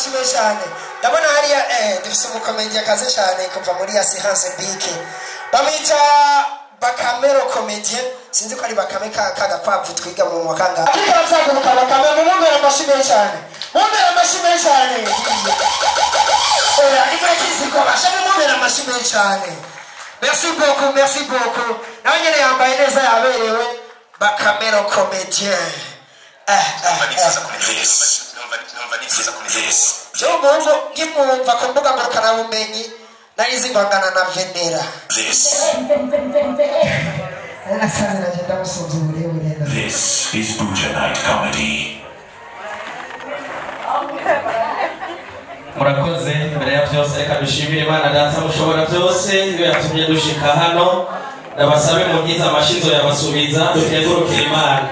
Amashyi menshi cyane. Ndabona hariya dufise umukomedi akaze cyane kuva muri Assurance Bike, bamwita Bakamero Comedien. Sinzi ko ari Bakame kagakwavu twiga mu mwakanga, ariko arazaguruka. Bakame, mumumbere amashyi menshi cyane, mumbere amashyi menshi cyane. Oya, nimureke basha, mumumbere amashyi menshi cyane. Merci beaucoup, merci beaucoup. Nawe nyene yambaye neza, yaberewe. Bakamero Comedien. This. Jewe umuhungu nkimwumva ku mbuga ngurukanabumenyi nari nzi ngo angana na Venera. This. Nasanze naje ndamusunze uburebure na This is Buja Night Comedy. Murakoze. Mbere ya byose, reka dushimire Imana Data mushobora byose, iyo yatumye dushika hano. Ndabasabe mu byiza amashizo yabasubiza, dukengurukire Imana.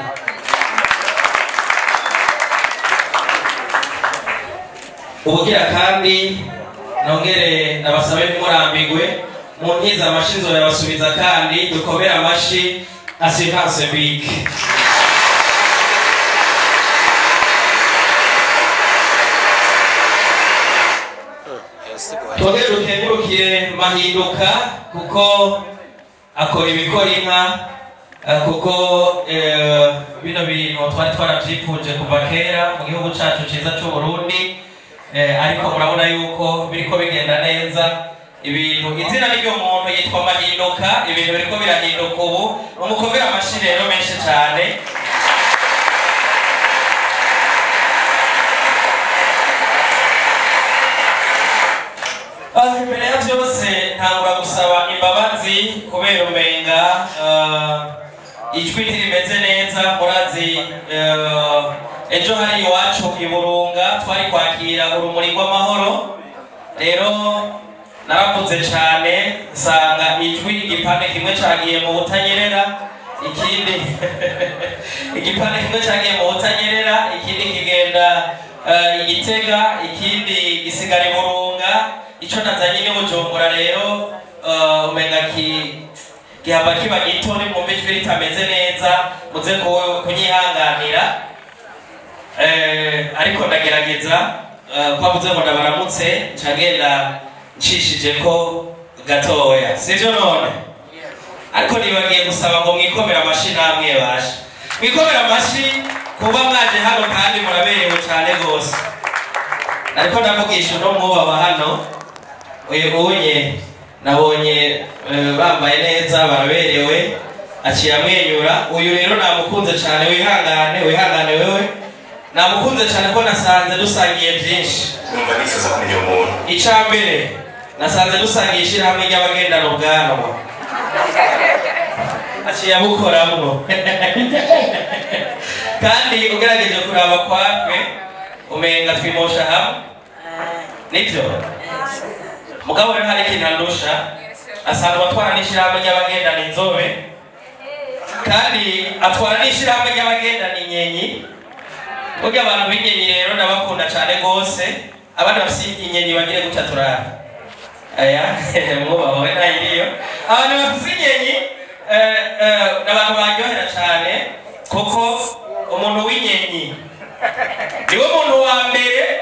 Ubugira kandi nongere ndabasabe ntimurambigwe, mu nkiza amashizo yabasubiza, kandi dukomere amashi Assurance Bike. Twongere dukengurukire Mahinduka, kuko akora ibikora inka, kuko bino bintu twari twarabyifuje kuva kera mu gihugu cyacu cyiza cy'u Burundi, ariko murabona yuko biriko bigenda neza ibintu. Izina ry'uwo muntu yitwa Mahinduka, ibintu biriko birahinduka ubu. Mumukomere amashyi rero menshi cyane. Imbere ya byose ntangura gusaba imbabazi kubera umenga ijwi ntirimeze neza. Murazi ejo hari iwacu i Burunga twari kwakira urumuri rw'amahoro, rero naravuze cyane nsanga ijwi igipande kimwe cagiye mu Butanyerera, ikindi igipande kimwe cagiye mu Butanyerera, ikindi kigenda Igitega, ikindi gisigara i Burunga, ico nazanye ni Bujumbura. Rero umenga ki gihava kiba gito. Nimwumva ijwi ritameze neza muze kunyihanganira, ariko ndagerageza ko avuze ngo ndabaramutse, nca ngenda ncishije ko gatoya, sivyo none? Ariko nibagiye gusaba ngo mwikomere amashi namwe, bashe mwikomere amashi kuba mwaje hano, kandi muraberewe cyane rwose. Ariko ndavugisha uno mwubaba hano, uyu unye nabonye bambaye neza, baraberewe, aciye amwenyura. Uyu rero namukunze cyane. Wihangane, wihangane wewe, namukunze cyane ko nasanze dusangiye byinshi. Numva nifuza kumenya umuntu. Icya mbere, nasanze dusangiye ishyirahamwe ry'abagendana ubwanwa, aciye abukoramwo. Kandi ugerageje kuraba kwakwe umenga twimosha hamwe, nibyo. Mugabo rero hari ikintu andusha: asanzwe atwara n'ishyirahamwe ry'abagendana inzobe, kandi atwara n'ishyirahamwe ry'abagendana inyenyi. Burya abantu b'inyenyi rero ndabakunda cyane rwose. Abandi bafite inyenyi bagire gutya turara. Aya mwubaho we ntayiriyo. Abantu bafite inyenyi ni abantu baryohera cyane, kuko umuntu w'inyenyi niwe muntu wa mbere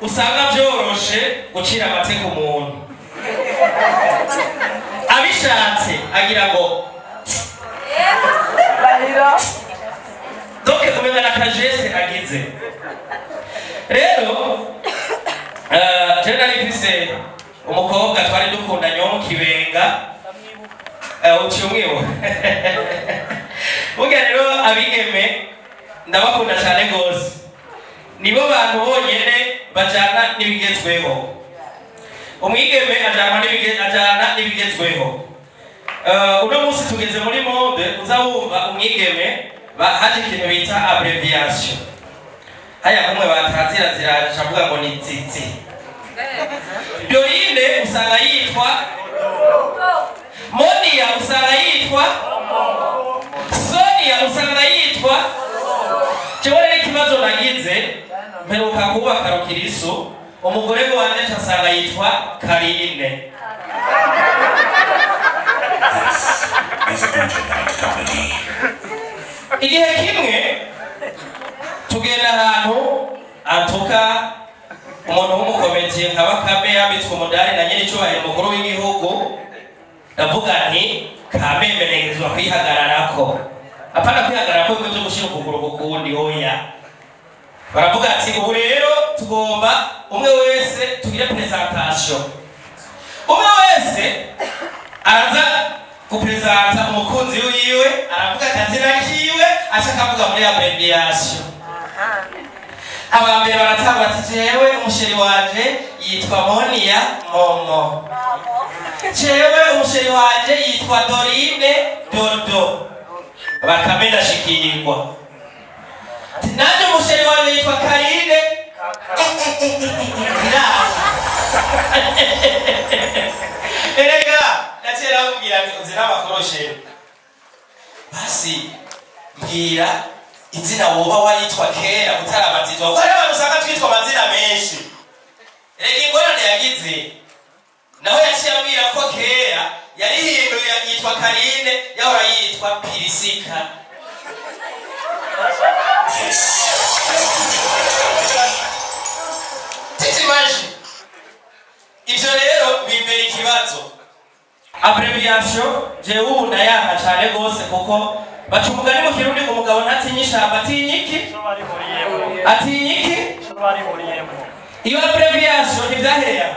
usanga byoroshe gucira amateka. Umuntu abishatse agira ngo donc umenga na kageste agize. Rero jewe nari mfise umukobwa twari dukundanye wo mu Kibenga, uciye umwibuka. Burya rero abigeme ndabakunda cyane rwose, nibo bantu bonyene bajana n'ibigezweho. Umwigeme ajana n'ibigezweho. Uno munsi tugeze muri mode uza wumva umwigeme haje ikintu bita abbreviation. Haya kumwe batazira ziraje, avuga ngo ni tsitsi. Dorine usanga yitwa Monia, usanga yitwa Sonia, usanga yitwa. Jewe rero ikibazo nagize, mperuka kubaka rukirisu, umugore wanje asanga yitwa Karine. This is Buja Night Comedy. Igihe kimwe tugenda ahantu antuka Umuntu w'umukomediye nka Bakame yambitswe umudari na nyir'icyubahiro umukuru w'igihugu, ndavuga nti Kameme ntegerezwa kwihagararako. Apana kwihagararako bimwe byo gushyira ukuguru ku kundi, oya. Baravuga ati ubu rero tugomba umwe wese tugire presentation. Umwe wese araza gupresenta umukunzi wiwe, aravuga akazina kiwe, aca akavuga muri abbreviation. Abambere baratanga bati jewe umusheri wanje yitwa Monia Momo, jewe umusheri wanje yitwa Dorine Dodo. Bakame ndashikirwa, nanjye umusheri wanje yitwa Karine. Erega naciye namubwira nti uzi n'amakuru basi mbwira izina woba wayitwa kera utarabatizwa, kuko hariho abantu usanga twitwa amazina menshi. Erega ingorane yagize naho yaciye ambwira ko kera yarihinduye yitwa Karine, yahora yitwa Pirisika. Titimaje ivyo rero bimbera ikibazo. Abbreviation jewe ubu ndayanka cane gose, kuko baca umugani mu Kirundi ngo umugabo ntatinya ishamba, atinya iki? Atinya iki? Iyo abbreviation ntivyahereye aho.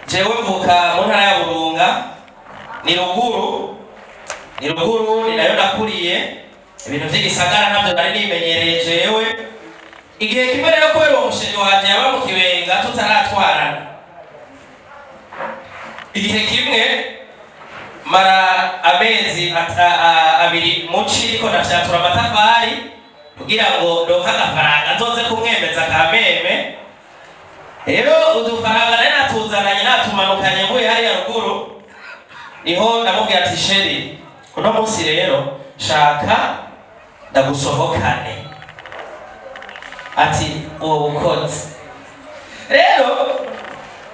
Jewe mvuka mu ntara ya Burunga, ni ruguru, ni ruguru, ni nayo nakuriye. Ibintu vy'igisagara ntabyo nari nimenyereye jewe. Igihe kimwe rero kubera uwo musheri wanje yaba mu Kibenga tutaratwarana, igihe kimwe mara amezi abiri muci ariko ndafyatura amatafari kugira ngo ndonke agafaranga nzoze kumwemeza Kameme. Rero udufaranga nari natuzananye natumanukanye mvuye hariya ruguru, niho ndamubwira ati sheri uno munsi rero shaka ndagusohokane. Ati uwo bukozi rero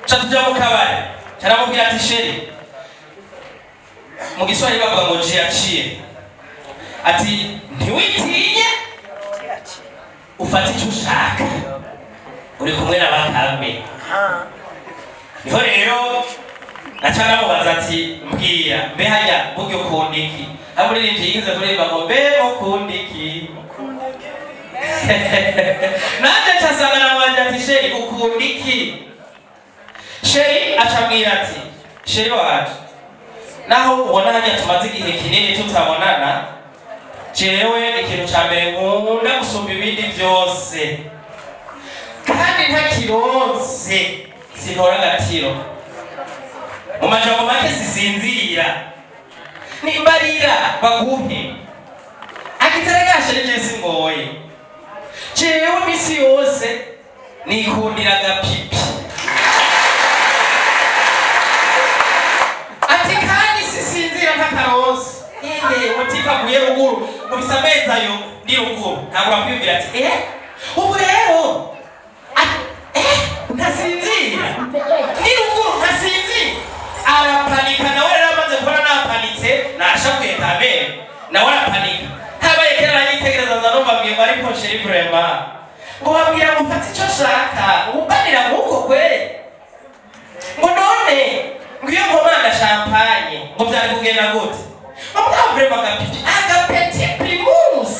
ca tuja mu kabari, caramubwira ati sheri, mu Giswahili bavuga ngo jiachie, ati ntiwitinye ufate icyo ushaka uri kumwe na Bakame. Niho rero naca namubaza ati mbwira mbe harya burya ukunda iki? Hamuririmbyi yigeze kuririmba ngo mbe ukunda iki? Nanje ncasanga namubajije ati sheri ukunda iki? Sheri acambwira ati sheri wanje, naho ubona harya tumaze igihe kinini tutabonana, jewe ikintu ca mbere nkunda gusumba ibindi vyose kandi ntakironse sintora agatiro, mu majambo make sisinzira, nimbarira baguhe akiteregashe nije singoye, jewe imisi yose nikundira agapipi. Ati kandi sisinzira ntakaronse. Ehe, umutima aguye ruguru mubisa amezi ayo ndi ruguru, ntabwo urakwiyumvira ati ubu rero ntasinzira ni ruguru ntasinzira. Arapanika nawe rero amaze kubona napanitse nashakuye Kameme, nawe arapanika. Habaye kera aranyitegereza nza numva mbwiye ngo ariko sheri vraiment ngo babwira ngo mfate ico nshaka ngumbanira nk'uko kweri, ngo none ngo iyo nkomanda champagne ngo vyari kugenda gute? Ngo mugabo vraiment agapipi agapeti primus.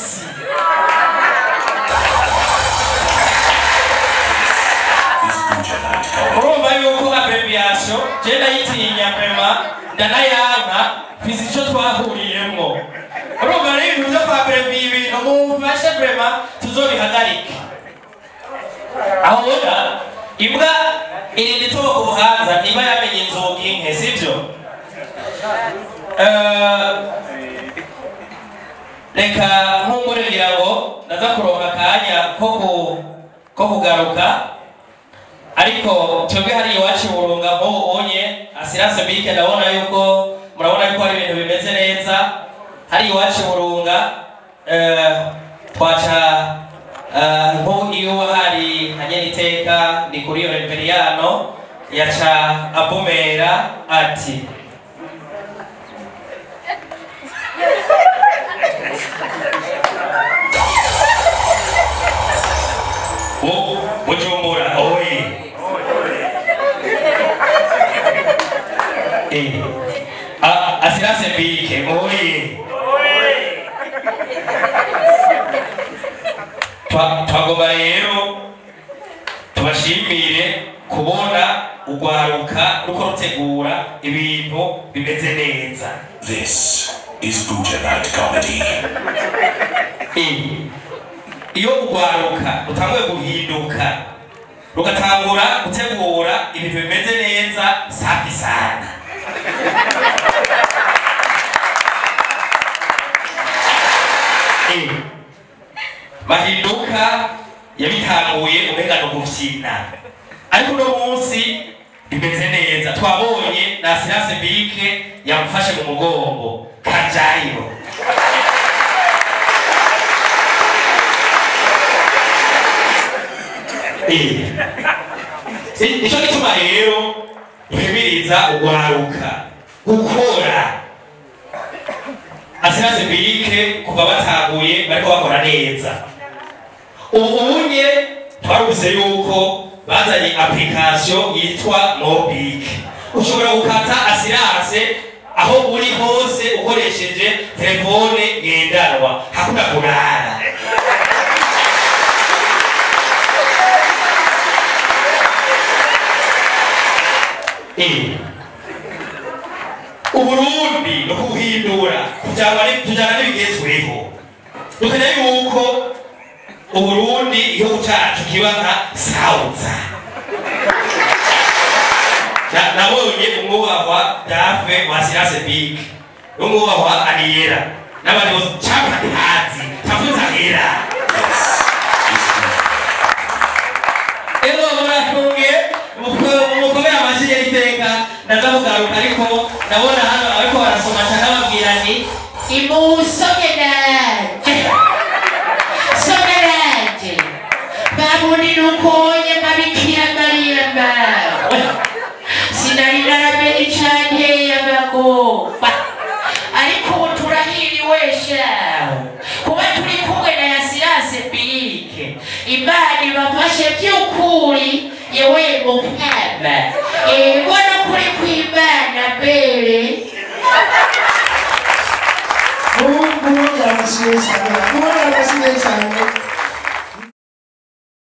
Urumva yuko abbreviation je ndayitinya vraiment ndanayanka, mfise ico twahuriyemwo. Urumva rero ibintu vyo kwabreviya ibintu mumfashe vraiment tuzobihagarike. Aho ubona imbwa irinda itoboka ubuhanza ntiba yamenye inzugi nke, sivyo? Reka nkumbure ngira ngo ndaza kuronka akanya ko kugaruka, ariko twebwe hari iwacu i Burunga nk'ubu unye assurance bike, ndabona yuko murabona yuko hari ibintu bimeze neza. Hari iwacu i Burunga twaca nk'ubu iyo hari nka nyeniteka ni kuri iyo Reveriyano yaca avumera ati Bujumbura oye. Assurance BIC oye. Twagomba rero tubashimire kubona ugwaruka ruko rutegura ibintu bimeze neza. This is Buja Night Comedy. Iyo ugwaruka rutanguye guhinduka rugatangura gutegura ibintu bimeze neza, safi sana. Bahinduka yabitanguye umenga no gufyina, ariko uno munsi bimeze neza. Twabonye na Assurance BIC yamufashe mu mugongo kajayo. Ico gituma rero duhimiriza ugwaruka gukora. Assurance BIC kuva batanguye bariko bakora neza. Ubu unye twarubuze yuko bazanye application yitwa Mobic. Ushobora gukata assurance aho uri hose ukoresheje telefone ngendanwa, hakuna kurara. Uburundi no kuhindura kujana n'ibigezweho. Dukeneye yuko Uburundi igihugu cacu kiba nka Sauza. Nabonye umwubahwa Dafe wa Assurance BIC, umwubahwa Aniera n'abandi bose chapa ntazi tafuta hera. Ego murakumwe mukomere amashyi y'iteka. Ndazamugaruka ariko ndabona hano ariko barasoma cyane babwira ni imusomye nanje some nanje babuni nukonye mabikira Mariya mbawe sinari naramenye icanteye amagoba, ariko ubu turahiriwe shawe kuba turi kumwe na Assurance BIC. Imana ibafashe by'ukuri yewe mukama ego no kuri kw'Imana mbere. Mungu yamushimye.